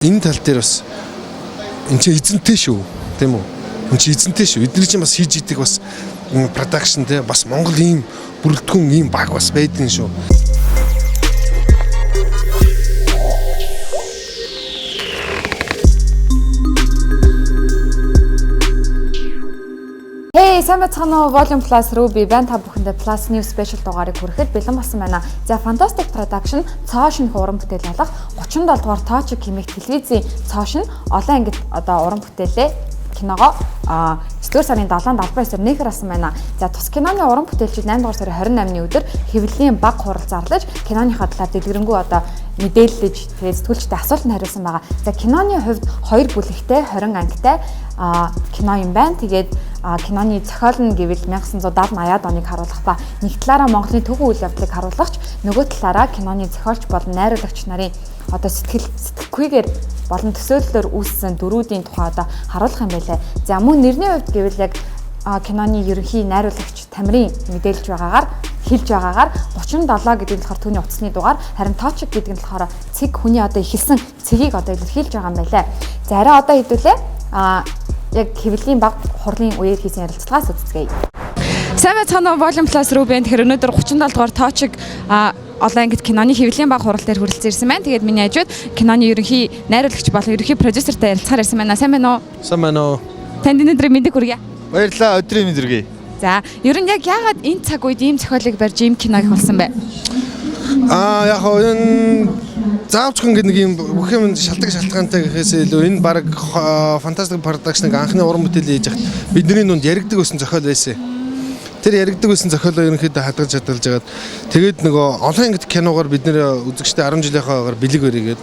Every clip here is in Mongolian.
Энэ тал дээр бас энэ чинь эзэнтэй шүү, тийм үү? Энэ чинь эзэнтэй шүү. Эдгээр чинь бас хийж идэг бас production те, бас Монгол ийм бүрэлдэхүүн ийм баг бас байдгийн шүү. Hey, сайн байцгаана уу? Volume Plus Ruby байн та бүхэндээ Plus New Special дугаарыг хүрэхэд бэлэн болсон байна. За, Fantastic Production цоо шинэ уран бүтээл болох 37 дугаар Тоочиг хэмээх телевизийн цоо шинэ олон ангид одоо уран бүтээлээ киногоо 9 дугаар сарын 7-нд албан ёсоор нээхэр асан байна. За, тус киноны уран бүтээлчид 8 дугаар сарын 28-ны өдөр хэвлэлийн баг хурал зарлаж киноныхаа талаар дэлгэрэнгүй одоо мэдээллэж, тэгээд сэтгүүлчтэй асуултанд хариулсан байгаа. За, киноны хувьд 2 бүлэгтэй 20 ангитай кино юм байна. Тэгээд киноны зохиол нь гэвэл 1970 80-ад оныг харуулах ба нэг талаараа Монголын түүхэн үйл явдлыг харуулах ч нөгөө талаараа киноны зохиолч болон найруулагч нарын одоо сэтгэл сэтгэхүйгээр болон төсөөллөөр үүссэн дөрүүдийн тухай одоо харуулах юм байлаа. За, мөн нэрний хувьд гэвэл яг киноны ерөнхий найруулагч Тамирын мэдээлж байгаагаар, хэлж байгаагаар 37 гэдэг нь болохоор түүний утасны дугаар, харин Тоочиг гэдэг нь болохоор цэг, хүний одоо эхэлсэн цэгийг одоо илэрхийлж байгаа юм байлаа. За, арай одоо хэдүүлээ яг хэвлэлийн баг хурлын үеэр хийсэн ярилцлагаас үзцгээе. Сайн байцгаана уу, Volume Plus Ruben. Тэгэхээр өнөөдөр 37 дугаар Тоочиг олон ангид киноны хэвлэлийн баг хурал дээр хүрэлцэн ирсэн байна. Тэгээд миний хажууд киноны ерөнхий найруулагч болон ерөнхий продюсертай ярилцахаар ирсэн байна. Сайн байна уу? Сайн байна уу? Танд өнөөдрийн мэндийг хүргье. Баярлалаа, өдрийн мэнд хүргэе. За, ер нь яг яагаад энэ цаг үед ийм зохиолыг барьж ийм кино их болсон бэ? Яг хоо энэ заавчхан гэдэг нэг юм бүх юм шалтгаан шалтгаантай гэхээс илүү энэ баг Fantastic Production-ыг анхны уран бүтээл хийж яхад бидний дунд яригдаг байсан зохиол байсан. Тэр яригдаг байсан зохиолоо ерөнхийдөө хадгалж хадгалж хагаад, тэгээд нөгөө олон ангид киногоор бид нэр үзэгчтэй 10 жилийнхаа бэлэг өрийгээд,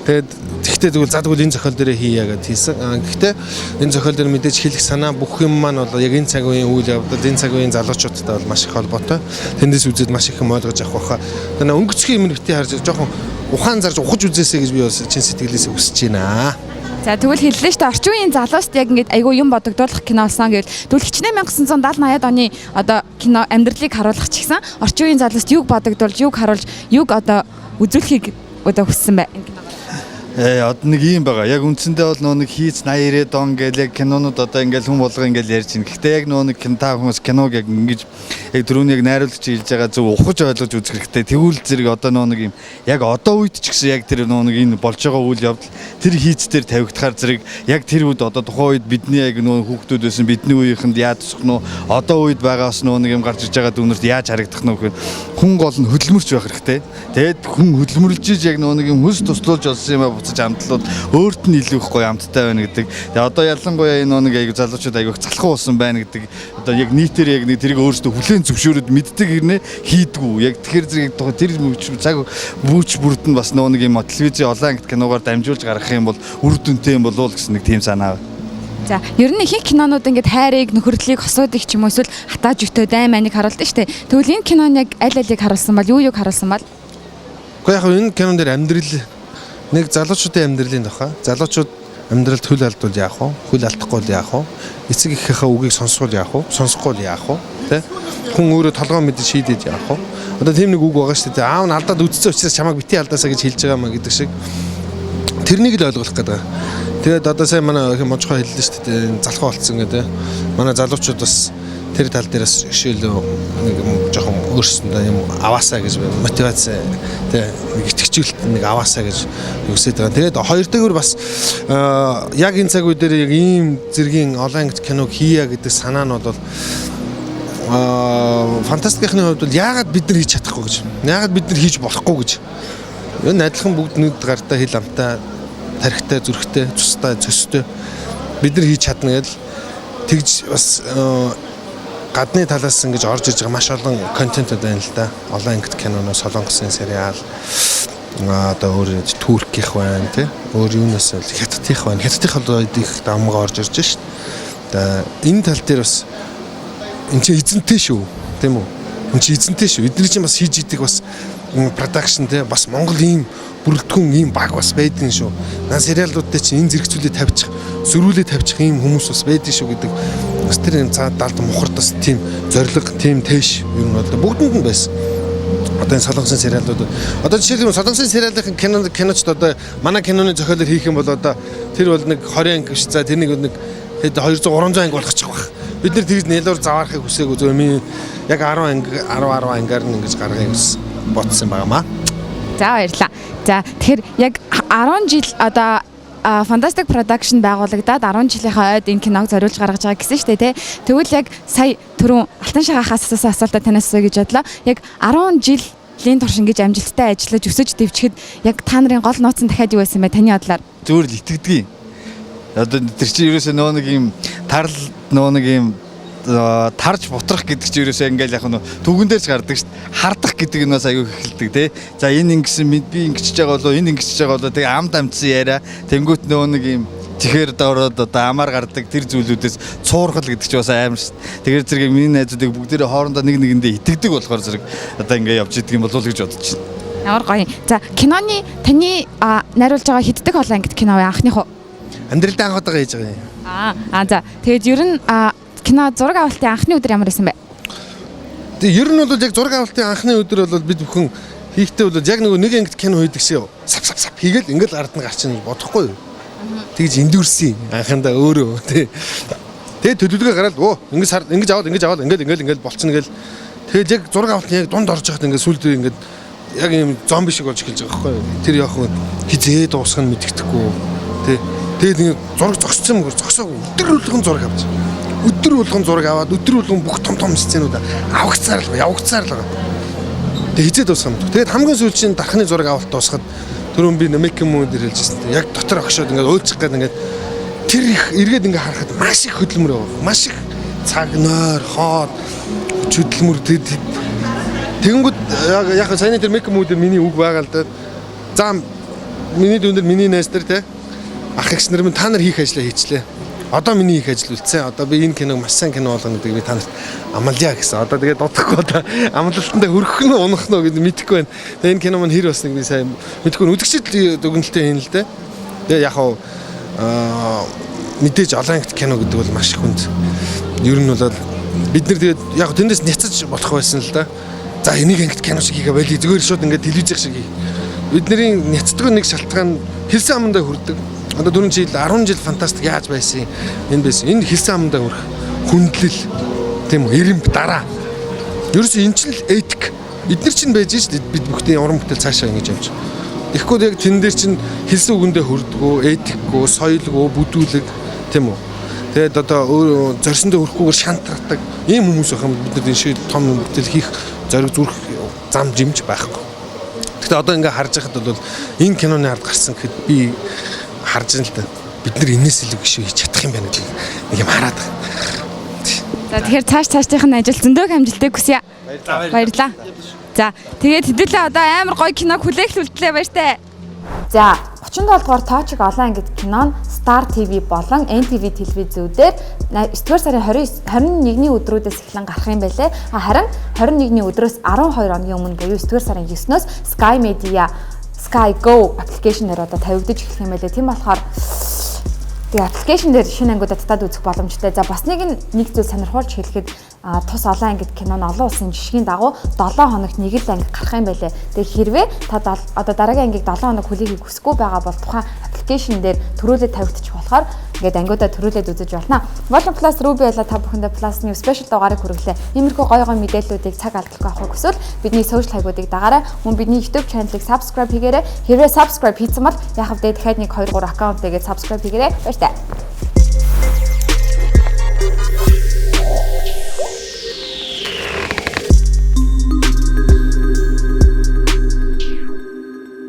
тэгээд тэгтээ тэгвэл за тэгвэл энэ зохиол дээрээ хийя гэдээ хийсэн. Гэхдээ энэ зохиол дээр мэдээж хэлэх санаа бүх юм маань бол яг энэ цаг үеийн үйл явдал, энэ цаг үеийн залуучуудтай бол маш их холбоотой. Тэндээс үзээд маш их юм ойлгож авах байхаа. Тэгээ өнгөцгөн юм битгий харж жоохон ухаан зарж ухаж үзээсэй гэж би бас чин сэтгэлээсээ хүсэж байна. За, тэгвэл хэллээ шүү дээ. Орчин үеийн залуust яг ингээд айгүй юм бодогдуулах кино болсон гэвэл тэгвэл хичнээн 1970 80-ад оны одоо кино амьдралыг харуулах ч гэсэн орчин үеийн залуust юг бодогдуулж, юг харуулж, юг одоо үзүүлэхийг одоо хүссэн бай энэ киногоор? Одоо нэг юм байгаа. Яг үндсэндээ бол нөө нэг хийц 80 90 он гээл яг кинонууд одоо ингээл хүн болго ингээл ярьж байна. Гэхдээ яг нөө нэг та хүмүүс киног яг ингэж яг түрүүний яг найруулагч хэлж байгаа зөв ухаж ойлгож үзэх хэрэгтэй. Тэгвэл зэрэг одоо нөө нэг юм яг одоо үед ч гэсэн яг тэр нөө нэг энэ болж байгаа үйл явдал тэр хийц дээр тавигдахаар зэрэг яг тэр үед одоо тухайн үед бидний яг нөө хүүхдүүд байсан бидний үеийнхэнд яаж тусах нөө одоо үед байгаас нөө нэг юм гарч иж байгаа дүүнерт яаж харагдах нөө гэхээр хүн гол нь хөдөлмөрч байх хэрэгтэй. Тэгээд хүн хөдөлмөрлж иж яг нөө нэг юм хөлс туслуулж олсон юм а буцаж амтлууд өөрт нь илүү их гоё амттай байна гэдэг. Тэгээ одоо ялангуяа энэ нэг аяг залуучууд аяг их залхуу болсон байна гэдэг. Одоо яг нийтээр яг нэг тэрийг өөрсдөө хүлээн зөвшөөрөд мэддэг хэрнээ хийдгүү. Яг тэгэхээр зэрэг тэр цаг бүүч бүрд нь бас нөө нэг юм телевизийн олон ангит киногоор дамжуулж гаргах юм бол үр дүнтэй юм болов уу гэсэн нэг тийм санаа. За, ер нь ихэнх кинонууд ингээд хайрыг, нөхөрлөлийг, хосуудыг ч юм уу эсвэл хатаа жүтөө дайм аниг харуулдаг шүү дээ. Тэгвэл энэ киноны яг аль алийг харуулсан бол, юу юг харуулсан бол? Гэхдээ яг энэ кинон дээр амьдрал нэг залуучуудын амьдралын тухай. Залуучууд амьдралд хөл алдвал яах вэ? Хөл алдахгүй бол яах вэ? Эцэг эхийнхээ үгийг сонсвол яах вэ? Сонсохгүй бол яах вэ? Тэ? Хүн өөрөө толгой мэдэж шийдэж яах вэ? Одоо тийм нэг үг байгаа шүү дээ. Аав нь алдаад үтцсэн учраас чамайг бити алдаасаа гэж хэлж байгаа маа гэдэг шиг. Тэрнийг л ойлгох гэдэг. Тэгээд одоо сайн манай их можхоо хэллээ шүү дээ. Залхуу болцсон гэдэг. Манай залуучууд бас тэр тал дээрээс өшөөлөө нэг юм жоохон өөрсөндөө юм аваасаа гэж мотивац тэ нэг итгэжүүлэлт нэг аваасаа гэж хүсэж байгаа. Тэгээд хоёр дахь бас яг энэ цаг үе дээр яг ийм зэргийн олон ангит киног хийя гэдэг санаа нь бол фантастикийн хувьд бол яагаад бид нар хийж чадахгүй гэж. Яагаад бид нар хийж болохгүй гэж. Энэ адилхан бүгд нүд гартаа хил амтай тархитай зүрхтэй цустай цөстэй бид нар хийж чадна гэдэл тэгж бас гадны талаас ингэж орж иж байгаа маш олон контентууд байна л да. Олон ангит киноно, Солонгосын сериал, одоо өөр Туркийнх байна тий. Өөр юунаас бол Хятадынх байна. Хятадынх бол их дамгаа орж ирж шít. Одоо энэ тал дээр бас энэ чинь эзэнтэй шүү, тийм үү? Энэ чинь эзэнтэй шүү. Эдгээр чинь бас хийж идэг бас production тий, бас Монгол ийм бүрэлдэхүүн ийм баг бас байдгийн шүү. Наа сериалуудтай чинь энэ зэрэгцүүлээ тавьчих, зөрүүлээ тавьчих ийм хүмүүс бас байдгийн шүү гэдэг бас тэр юм цаа далд мухард бас тийм зориг, тийм тэш юм бол бүгдэнд нь байсан. Одоо Одоо энэ солонгосын сериалууд одоо жишээлбэл солонгосын сериалын киночд одоо манай киноны зохиолоор хийх юм бол одоо тэр бол нэг 20 анги биш, за тэр нэг хэд 200 300 анги болгочих байх. Бид нэр тэгж нэлээр заваарахыг хүсээгүй, зөв миний яг 10 анги 10 10 ангиар нь ингэж гаргахыг бодсон байгаамаа. За, баярлалаа. За, тэгэхээр яг 10 жил одоо Fantastic Production байгуулагдаад 10 жилийнхаа ойд энэ киног зориулж гаргаж байгаа гэсэн шүү дээ, тий. Тэгвэл яг сая түрүүн Алтан шагаахаас асуусан асуултаа танаас асууя гэж бодлоо. Яг 10 жилийн турш ингэж амжилттай ажиллаж өсөж дэвжихэд яг та нарын гол нууц нь дахиад юу байсан бэ таны бодлоор? Зүгээр л итгэдэг. Одоо тэр чинь ерөөсөө нөө нэг юм тарл нөө нэг юм тарж бутрах гэдэг чинь ерөөсөө ингээл яг нөө түгэн дээр ч гардаг шүү дээ. Хардах гэдэг нь бас аягүй эхэлдэг тий. За, энэ ингэсэн би ингэчихэж байгаа болоо, энэ ингэчихэж байгаа болоо, тэгээ амд амтсан яриа тэнгуут нөө нэг юм чихээр доороод одоо амар гардаг тэр зүйлүүдээс цуурхал гэдэг чинь бас амар шүү дээ. Тэгэхээр зэрэг миний найзуудыг бүгдээрээ хоорондоо нэг нэгэндээ итгэдэг болохоор зэрэг одоо ингээ явж идэг юм болов уу гэж бодож байна. Ямар гоё. За, киноны таны найруулж байгаа хэддэх олон ангит кино вэ, анхных уу? Амьдралдаа анх удаага хийж байгаа юм. Аа, за. Тэгээд ер нь кино зураг авалтын анхны өдөр ямар байсан бэ? Тэгээ ер нь бол яг зураг авалтын анхны өдөр бол бид бүхэн хийхдээ бол яг нөгөө нэг ангит кино хийдэг шиг сап сап сап хийгээл ингээл ард нь гарч ийн бодохгүй юу. Тэгж эндүрсэн анхандаа өөрөө тий. Тэгээ төлөвлөгөө гараад өө ингэж ингэж аваад ингэж аваад ингээл ингээл ингээл болчихно гэл. Тэгээд яг зураг авалтын яг дунд орж байхад ингээд сүлдээ ингээд яг юм зомби шиг болж эхэлж байгаа байхгүй юу. Тэр явах хизээ дуусах нь мэддэхгүй тий. Тэгээд ингээд зураг зогссон юм зогсоогүй, өдөр болгон зураг авч. Өдөр болгон зураг аваад өдөр болгон бүх том том сценүүд авагцаар л явагцаар л байгаа. Тэгээ хизээ дуусах юм. Тэгээд хамгийн сүүлчийн дархны зураг авалт дуусахад түрүүн би Мекки мөн дээр хэлжсэн. Яг дотор огшоод ингээд уйлчих гээд ингээд тэр их эргээд ингээд харахад маш их хөдөлмөр байгаа. Маш их цаг, нойр, хоол, хөдөлмөр. Тэгэнгүүт яг саяны тэр Мекки мөн дээр миний үг байгаа л да. За, миний дүүн дээр, миний найз дээр те ах эгч нар минь, та нар хийх ажлаа хийчлээ. Одоо миний хийх ажил үлдсэн. Одоо би энэ киног маш сайн кино болгоно гэдгийг би та нарт амлая гэсэн. Одоо тэгээд удахгүй одоо амлалтандаа хүрэх нь унах нь гэдэг мэдэхгүй байна. Тэгээд энэ кино маань хэр басныг би сайн мэдэхгүй. Үзэгчид дүгнэлтээ хийн л дээ. Тэгээд яг хав мэдээж олон ангит кино гэдэг бол маш их хүнд. Ер нь бол бид нар тэгээд яг тэндээс няцаж болох байсан л да. За, энийг ангит кино шиг хийгээ байли. Зүгээр шууд ингээд телевизийн шиг хий. Бидний няцдаг нэг шалтгаан хэлсэн амандаа хүрдэг. Одоо 4 жил, 10 жил Fantastic яаж байсан энэ байсан. Энэ хэлсэн амандаа хүрэх хүндлэл тийм үү, эрэмб дараа. Ерөөсөө энэ чинь л этик. Эднэр чинь байж шít бид бүхний уран бүтээл цаашаа ингэж явж. Тэгэхгүй яг тэн дээр чинь хэлсэн үгэндээ хүрдгүү, этикгүй, соёлгүй, бүдүүлэг тийм үү. Тэгээд одоо өөр зорьсондоо хүрэхгүйгээр шантардаг ийм хүмүүс байх юм бид нар энэ шиг том бүтээл хийх зориг зүрх зам жимж байхгүй. Гэхдээ одоо ингээ харж байхад бол энэ киноны ард гарсан гэхэд би харж байна л да. Бид нар энэс илүү гişүү хийж чадах юм байна гэдэг нэг юм хараад байгаа. За, тэгэхээр цааш цаашдынх нь ажил зөндөөх амжилтыг хүсье. Баярлалаа. За, тэгээд хэдүүлээ одоо амар гоё киног хүлээх үлдлээ, баяртай. За, 37 дугаар тоочиг олон ангид кино нь Star TV болон NTV телевизүүдээр 9 дугаар сарын 20 21-ний өдрүүдээс эхлэн гарах юм байлээ. Харин 21-ний өдрөөс 12 хоногийн өмнө буюу 9 дугаар сарын 9-өөс Sky Media Sky Go application дээр одоо тавигдаж эхлэх юм байлээ. Тийм болохоор тэгээ application дээр шинэ ангиудад татаад үзэх боломжтой. За, бас нэг нь нэг зүйл сонирхуулж хэлэхэд тус олон ангид кино нь олон улсын жишгийн дагуу 7 хоногт нэг л анги гарах юм байлээ. Тэгээ хэрвээ та одоо дараагийн ангийг 7 хоног хүлээхийг хүсэхгүй байгаа бол тухайн application дээр төрүүлээд тавигдчих болохоор ингээд ангиудаа төрүүлээд үзэж болно. Volume Plus Ruby байла та бүхэндээ Plus News Special дугаарыг хүргэлээ. Иймэрхүү гоё гоё мэдээллүүдийг цаг алдалгүй авахыг хүсвэл бидний social хаягуудыг дагаарай. Мөн бидний YouTube channel-ыг subscribe хийгээрэй. Хэрвээ subscribe хийсэн бол яхав дээ дахиад нэг 2 3 аккаунт тэгээд subscribe хийгээрэй. Баяртай.